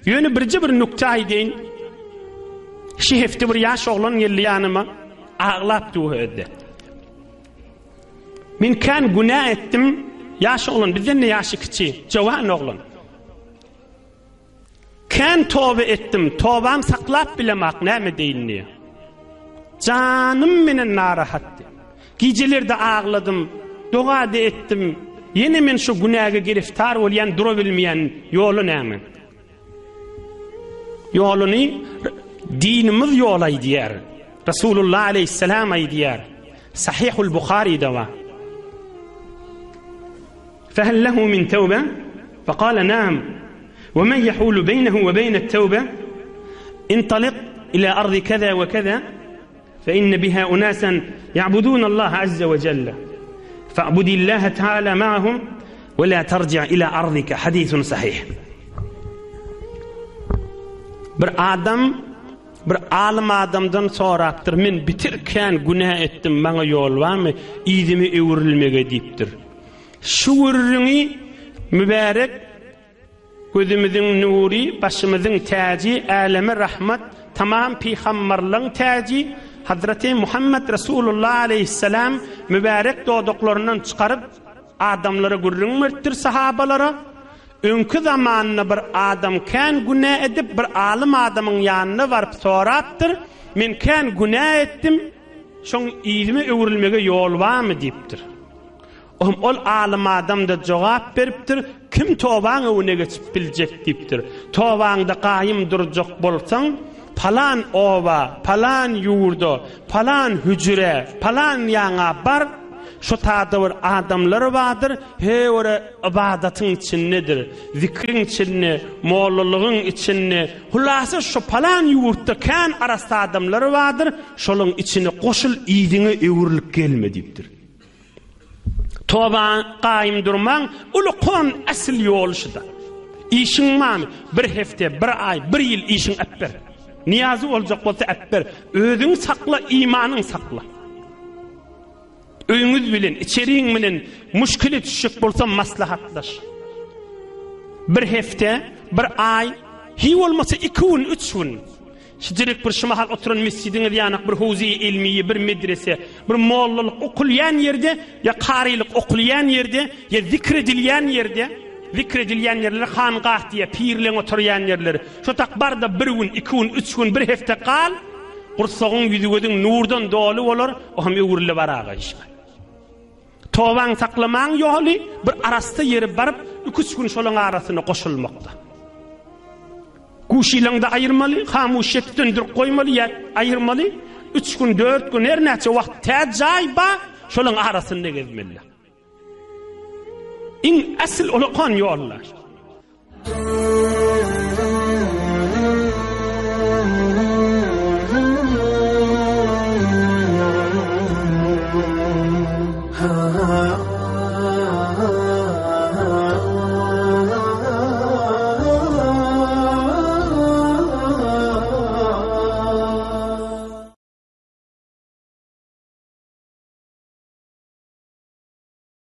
Ýöne birje bir nukta aýdaýyn. Şu hepde bir ýaş oglan geldi ýanyma, aglap dur özde. Men kän günä etdim, ýaş oglan bizden-de ýaşy kiçi, jowan oglan. Kän toba etdim, tobam saklap bilemak, näme deýin diýýär. Janym menen narahatdy. Gijelerde agladym, doga-da etdim, ýene men şu günäge giriftar bolýan, durabilmeýän, ýoly näme? Ýoluny dinimiz ýol aýdýar. Resulullah aleýhissalam aýdýar. Sahihul Buharide bar. Fehel lehu min tewbe? Fekale naam. Ve men yehulu beynehu ve beynet tewbe? İntalik ila ardi keza ve keza fe inne biha unasen ya'budun Allah azze ve celle. Fa'budillaha teala ma'ahum ve la terci' ila ardika. Hadisun sahih. Bir adam Bir alym adamdan sorapdyr, Men bitir kän günä etdim, maňa ýol barmy, yzyma öwrülmege diýipdir. Şu gürrüňi mübärek gözümiziň nury, başymyzyň täji, äleme rahmat, tamam pygambarlaň täji Hazreti Muhammet Resulullah aleýhissalam mübärek dodaklaryndan çykaryp adamlara gürrüň beripdir sahabalara. Öňki zamanda bir adam kän günä edip, bir alym adamyň ýanyna baryp sorapdyr, Men kän günä etdim, şoň yzyma öwrülmege ýol barmy diýipdir. Ohm ol alym adam-da jogap beripdir, Kim tobaň öňüne geçip biljek diýipdir. Tobaňda gaýym durjak bolsaň, palan oba, palan ýurda, palan hüjrä, palan ýaňa bar, şo tada bir adamlar bardyr, Heýwere ybadatyň içindedir, zikriň içinde, mollalygyň içinde, hulasa şo palan ýurtda kän arassa adamlar bardyr, şolaň içine goşul yzyňa öwrülip gelme diýipdir. Toba gaýym durmaň ulukan asyl ýoly şuda. Işiň barmy? Bir hepde, bir aý, bir ýyl işiň äpber. Nyýazy boljak bolsa äpber. Özüňi sakla, imanyňy sakla. Öýüňiz bilen, içeriň bilen muşkile düşjek bolsa maslahatlaş. Bir hepde, bir aý, hiý bolmasa iki gün, üç gün. Şijirik bir şu mahal oturan mesjidiňiz ýanak bir howzeýi ilmiýe, bir medrese, bir mollalyk okulýan ýerde ýa karylyk okulýan ýerde ýa zikr edilýän ýerde, zikr edilýän ýerlere hangah diýýär, pirleň oturýan ýerleri. Şo tak bar-da bir gün, iki gün, üç gün, bir hepde gal, gursagyň, ýüzi-gözüň nurdan doly bolar, o hem öwrüle baraga işgal. Tobaň saklamaň ýoly bir arassa ýere baryp, iki-üç gün şolaň arasyna goşulmakda. Guşylaňda aýyrmaly, hamuşýeti söndürip goýmaly ýa aýyrmaly, üç gün, dört gün, her näçe wagt tä jaý ba, şolaň arasynda gezmeli. Iň asyl ulakan ýollar.